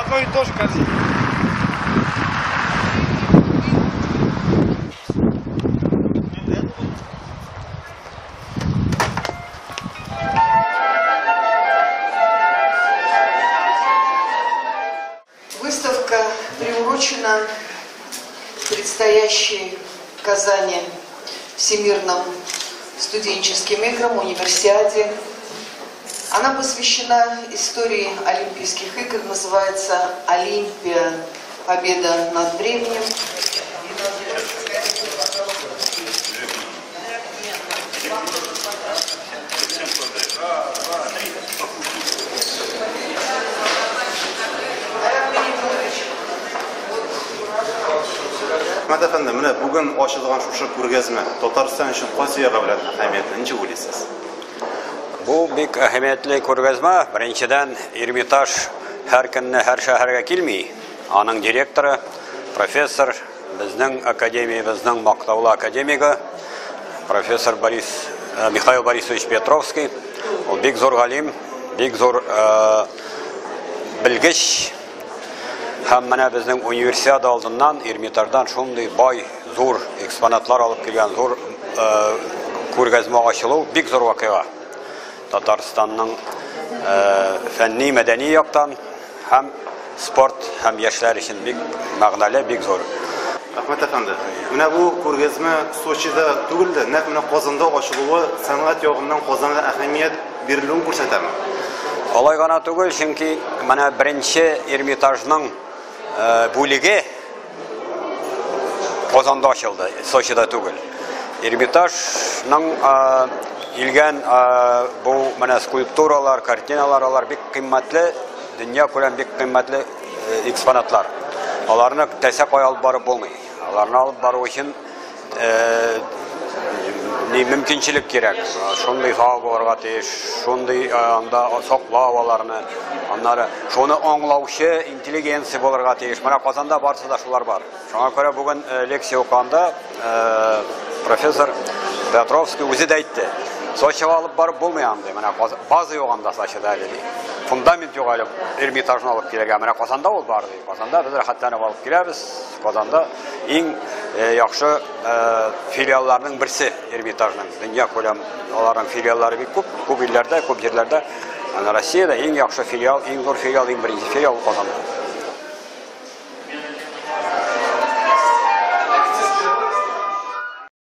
одной и той же корзине. Выставка приурочена предстоящей в Казани Всемирным студенческим играм, универсиаде. Она посвящена истории Олимпийских игр, называется «Олимпия. Победа над временем». Әхмәт әфәнде, менә бүген ачылган шушы күргәзмә Татарстан өчен кайсы ягы белән әһәмиятле, ничек уйлыйсыз? Бу бик әһәмиятле күргәзмә. Беренчедән, Эрмитаж һәр көнне һәр шәһәргә килми. Аның директоры, профессор, безнең академиябезнең мактаулы академигы, профессор Борис, Михаил Борисович Петровский. Ул бик зур галим, бик зур белгеч. Һәм менә безнең универсиада алдыннан Эрмитаждан шундый бай, зур экспонатлар алып килгән зур күргәзмә ачылу бик зур вакыйга. Татарстанның фәнни, мәдәни яктан һәм спорт һәм яшьләр өчен бик мәгънәле, бик зур. Әхмәт әфәнде, менә бу күргәзмә Сочида түгел дә, нәкъ менә Казанда ачылуы сәнгать ягыннан Казанга әһәмият бирелүен күрсәтәме? Алай гына түгел, чөнки менә беренче Эрмитажның бүлеге Казанда ачылды, Сочида түгел. Эрмитажның килгән бу менә скульптуралар, картиналар, алар бик кыйммәтле, дөнья күләм бик кыйммәтле экспонатлар. Аларны теләсә кая алып барып булмый. Аларны алып бару өчен мөмкинчелек кирәк. Шундый зал булырга тиеш, шундый анда саклау аларны. Аннары шуны аңлаучы интеллигенция булырга тиеш. Менә Казанда барысы да шулар бар. Шуңа күрә бүген лекция укыганда профессор Петровский үзе дә әйтте. Сочига алып барып булмый андый. Менә база юк анда Сочида әле ди. Фундамент юк әле Эрмитажны алып килергә. Менә Казанда ул бар ди. Казанда без рәхәтләнеп алып киләбез. Казанда иң яхшы филиалларның берсе Эрмитажның. Дөнья күләм аларның филиаллары бик күп, күп илләрдә, күп җирләрдә. Аны Россиядә иң яхшы филиал, иң зур филиал, иң беренче филиал Казанда.